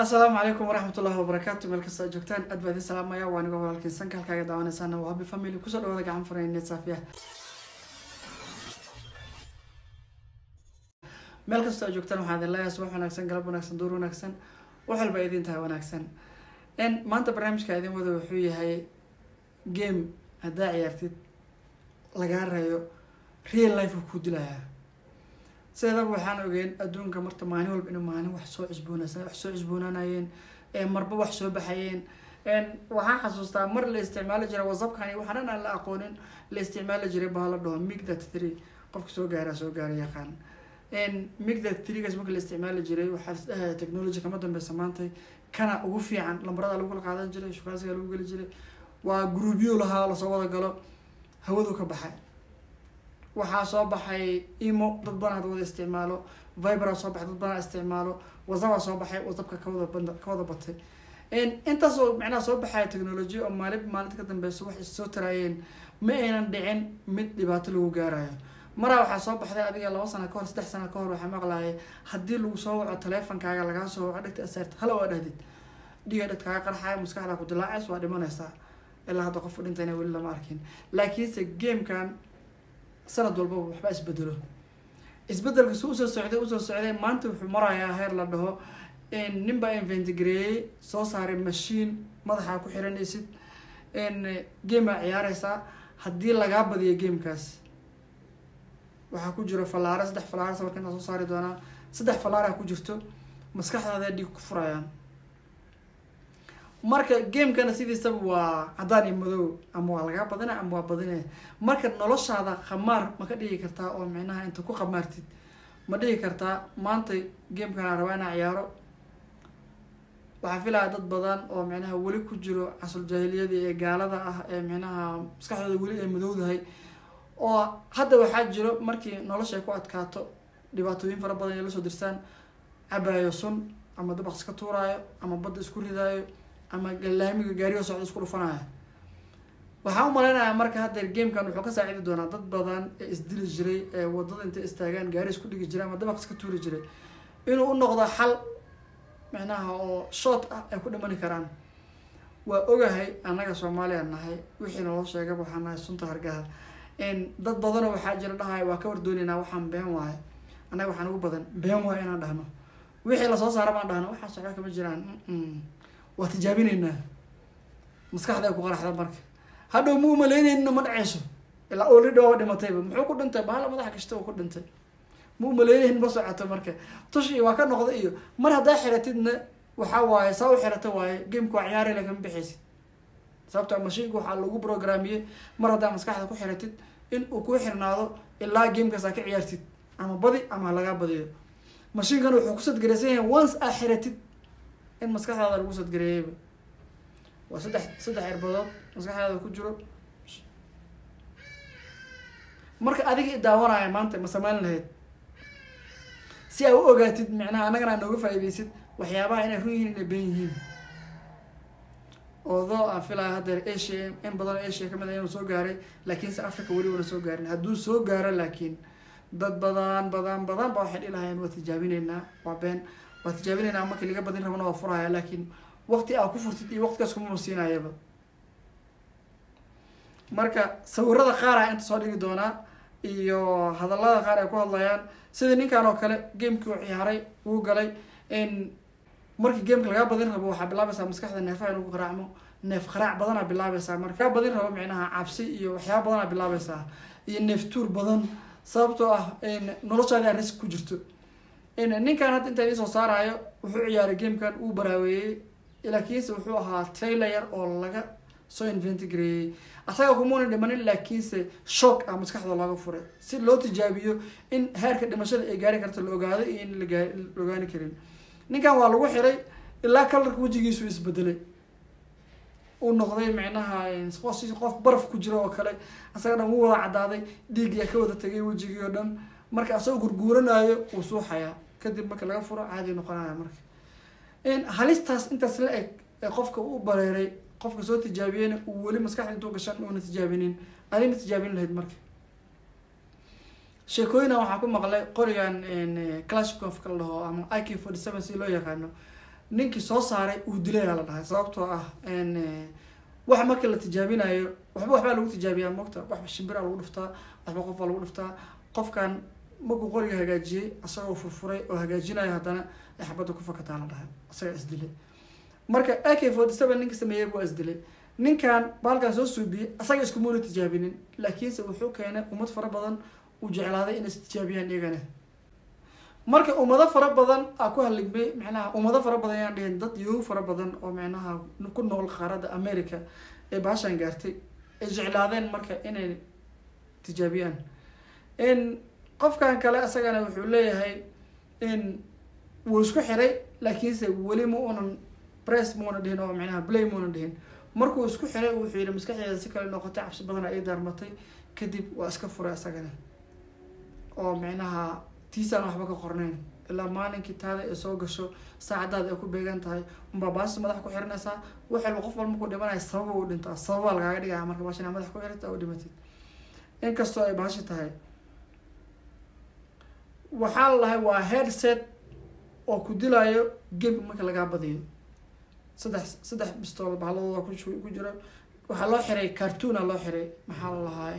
Asalaamu calaykum waraxmatullahi wabarakaatu. Meel kasta aad joogtaan, aad baa idin salaamaya. Waa anigo walaalkiin Sanka. Halkaaga daawanaysaana waa Happy Family. Kusoo dhawaada gacan furan, net saafiya. Meel kasta aad joogtaan, waxaan idin leeyahay subax wanaagsan, galab wanaagsan, duur wanaagsan, wax walba idin tahay wanaagsan. Maanta barnaamijka idin wada wuxuu yahay game haddaa ciyaartid lagaa reeyo, real life uu ku dilayaa. Sideedaba waxaan ogeyn adduunka marta maalin walba inuu maalin wax soo cusboonaysa, wax soo cusboonaanayeen, marba wax soo baxayeen. Waxaan xasuustaa mar la isticmaali jiray WhatsAppkani, waxaan dhan aan la aqoonin, la isticmaali jiray baa la dhaho MiG 33. Qofka soo gaara soo gaara yaqaan MiG 33-gaas. Marka la isticmaali jiray, waxaa is dhahaya technology kama dambeysa maantay, kana ugu fiican. Lambarada lagu kala qaadan jiray, shukaansiga lagu geli jiray, waa groupyo lahaa lasoo wada galo. Hawadu ka baxay. Waxaa soo baxay Imo, dad badan hadda wada isticmaalo. Vibera soo baxay, dad badan isticmaalo. WhatsAppaa soo baxay, WhatsAppka kawada batay. Intaas oo macnaha soo baxaya technology oo maalin maalinta ka dambeysa wax is soo taraayeen, ma aynan dhicin mid dhibaato lagu gaarayo. Maraa waxaa soo baxday adiga 2 sano kahor, 3 sano kahor, waxaa maqlaayay haddii lagu soo waco, taleefonkaaga lagaa soo waco, dhegta asaarta hala waa dhahdid, dhiiga dheg kaaga qarxayo, maskaxda ku dilaacays, waa dhimanaysaa. Ilaa hadda qof u dhintayna weli lama arkin. Laakiinse gamekan sanad walbaba waxba isbedelo. Isbedelka su usoo socday, usoo socday, maanta wuxuu marayaa heer la dhaho nin baa invent gareeyey, soo saaray machine madaxaa ku xiranaysid, game aa ciyaareysaa. Haddii lagaa badiyo gamekaas, waxaa ku jiro falaare, saddex falaare. Sawirka intaa soo saari doonaa, saddex falaaraa ku jirto, maskaxdaada dhiig ku furayaan. Marka gamekana sidiisaba waa caddaan iyo madow, ama waa lagaa badinaya ama waa badinaya. Marka noloshaada khamaar ma ka dhigi kartaa, oo micnaha inta ku khamaartid ma dhigi kartaa maanta gamekan aan rabaa inaan ciyaaro? Waxaa filaya dad badan oo micnaha weli ku jiro casul jaahiliyadii ee gaalada ah, ee micnaha maskaxdooda weli ay madowdahay, oo hadda waxaa jiro markii nolosha ay ku adkaato, dhibaatooyin fara badan ay lasoo dirsaan, cabaayo sun, ama dabaq iska tuuraayo, ama badda isku ridaayo, ama laamiga gaariga socda isku dhufanaayo. Waxaan u malaynayaa marka haddeer gamekan wuxuu ka saacidi doonaa dad badan ee isdili jiray, ee wadada intay istaagaan gaari isku dhigi jiray ama dabaq iska tuuri jiray, inuu u noqdo xal micnaha oo short ah ay ku dhimani karaan. Waa ogahay annaga Soomaaliya nahay, wixii naloo sheegaba waxaan nahay sunta hargaha. Dad badanoo waxaa jira dhahaya waa ka wardoonaynaa, waxaan been waaye. Annaga waxaan ugu badan been waaye inaan dhahno. Wixii lasoo saara baan dhahno waxaas waxba kama jiraan, waa tijaabineynaa. Maskaxda ay ku qaraxda marka hadhow ma umalaynayno, ma dhaceyso, ilaa already waa dhimatayba. Muxuu ku dhintay? Bahala madaxa kashta uu ku dhintay. Ma umalaynayn, ma socoto. Marka tush iyo waa ka noqda iyo mar haddaa xiratidna, waxaa waaye saa u xirata waaye, gameka waa ciyaari, lagama bixaysid. Sababto mashiinka waxaa lagu programiyey mar haddaa maskaxda ku xiratid in uu ku xirnaado ilaa gamekaas aa ka ciyaartid, ama badi ama lagaa badiyo. Mashiinkan wuxuu ku sadgaraysan yahay once aa xiratid in maskaxdaada lagu sadgareeyeyba. Waa saddex cirbadood maskaxdaada ku jiro. Marka adiga i daawanaya maanta, ma samayn lahayd si aa u ogaatid micnaha annagana aa nooga faa'iidaysid waxyaabaha inay run yihiin, inay been yihiin? Although aan filaya haddeer Asia, in badan oo Asia kamid ah inuu soo gaaray, laakiinse Africa weli una soo gaarin. Hadduu soo gaaro laakiin, dad badan badan badan ba waxay dhihi lahayeen waa tijaabineynaa, waa been, waa tijaabineynaa. Markii laga badin rabana waa furaya, laakiin waqti aa ku furtid iyo waqtigaas kumama siinayaba. Marka sawirada qaar a inta soo dhigi doonaa iyo hadallada qaar ay ku hadlayaan, sida ninkan oo kale gamekii uu ciyaaray, wuu galay. Markii gameka lagaa badin rabo, waxaa bilaabaysaa maskaxda neefaha inuu ku qaraacmo, neef qaraac badanaa bilaabaysaa. Marka lagaa badin rabo, micnaha cabsi iyo waxyaaba badanaa bilaabaysaa iyo neef tuur badan, sababtoo ah noloshaada risk ku jirto. Ninkan hadda intaa idiin soo saarayo wuxuu ciyaaray gamekan, uu baraaweeyey, laakiinse wuxuu ahaa trailer oo laga soo invent gareeyey. Asaga kumuuna dhimanin, laakiinse shock ah maskaxda looga furay si loo tijaabiyo in heerka dhimashada ay gaari karto la ogaado iyo in la ogaani karin. Ninkan waa lagu xiray ilaa colorka wejigiisu isbedelay, uu noqday micnaha qof baraf ku jiro oo kale. Asaga dhan wuu wada caddaaday, dhiigyaa ka wada tegay wejigii oo dhan. Marka asagoo gurguuranayo wuu suuxayaa. Kadib marka laga furo, caadi noqonaya. Marka halistaas intaas la eg ee qofka u bareeray, qofka soo tijaabiyeyna uu weli maskaxda intuu gashan uuna tijaabinin, adi ma tijaabin lahayd? Marka sheekooyina waxaa ku maqlay qorigan Kalashnikov la dhaho ama AK 47 si loo yaqaano. Ninkii soo saaray uu dilay la dhahay, sababtoo ah wax marka la tijaabinayo waxba waxbaa lagu tijaabiyaa, mogta, waxba shimbira lagu dhuftaa, waxba qof baa lagu dhuftaa. Qofkan markuu qoriga hagaajiyey, asagoo furfuray oo hagaajinayo, haddana ay xabadda ku fakataa la dhahay, asaga isdilay. Marka AK-47 ninka sameeyey waa isdilay. Ninkan baalkan soo suubiyey asaga iskumuna tijaabinin, laakiinse wuxuu keenay ummad fara badan uu jeclaaday inay istijaabiyaan iyagana. Marka ummado fara badan aa ku haligmay, macnaha ummado fara badan yaan dhihin, dad yow fara badan oo macnaha ku nool qaaradda America ee baashan gaartay ay jeclaadeen marka inay tijaabiyaan. In qofkan kale isagana wuxuu leeyahay in wuu isku xiray, laakiinse weli ma unan press muuna dhihin oo macnaha play muuna dhihin. Markuu isku xiray, wuxuu yihi maskaxdeeda si kale noqotay, cabsi badan ay daarmatay, kadib waa iska furay isagana oo micnaha tiisaan waxba ka qornayn. Ilaa maalinkii taada ay soo gasho, saacadaada ay ku beegan tahay unbaa baasha madax ku xiranaysaa. Wax walba, qof walba markuu dhimanaya sababa u dhintaa, sababaa lagaaga dhigaya. Marka baasha inaa madax ku xirata u dhimatid, inkastoo ay baashi tahay, waxaa la lahay waa headset oo ku dilaayo game marka lagaa badiyo. Saddex bistool bahaladooda ku jiro waxaa loo xiray cartoona loo xiray. Maxaa la lahaa,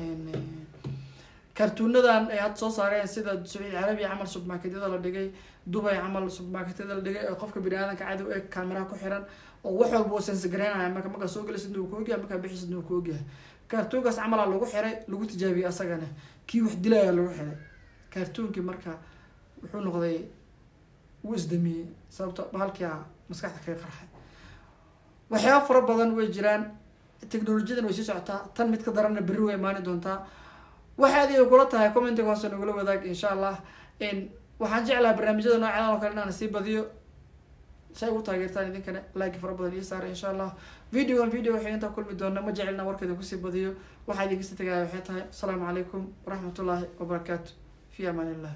cartoonadan ay hadda soo saareen, sida Sacuudi Carabiya camal supermarketyada la dhigay, Dubay camal supermarketyada la dhigay, oo qofka bini aadanka cadow ee kaameraha ku xiran oo wax walba uu sense gareynaya. Marka markaa soo gelaysidna wuu ku ogyahay, markaa bixisidna wuu ku ogyahay. Cartoonkaas camalaa lagu xiray, lagu tijaabiyey, asagana kii wax dilaya lagu xiray cartoonkii. Marka wuxuu noqday wuu isdamiyey, sababto bahalkia maskaxda kaga qarxay. Waxyaaba fara badan way jiraan, technolojiyadan way sii socotaa, tan mid ka daranna berri way imaani doontaa. Waxa adiga kula tahay commentiga hoose nagula wadaag, insha Allah. Waxaan jeclaha barnaamijyada noocadan oo kale inaan sii badiyo si ay ugu taageertaan idinkana. Like fara badan ii saara, insha Allah. Videogan video waxay intaa kulmi doona, ma jecelna warkeeda kusii badiyo. Waxaa idinka sii tagaya waxay tahay asalaamu calaykum waraxmatullaahi wabarakaatu, fi amaan illah.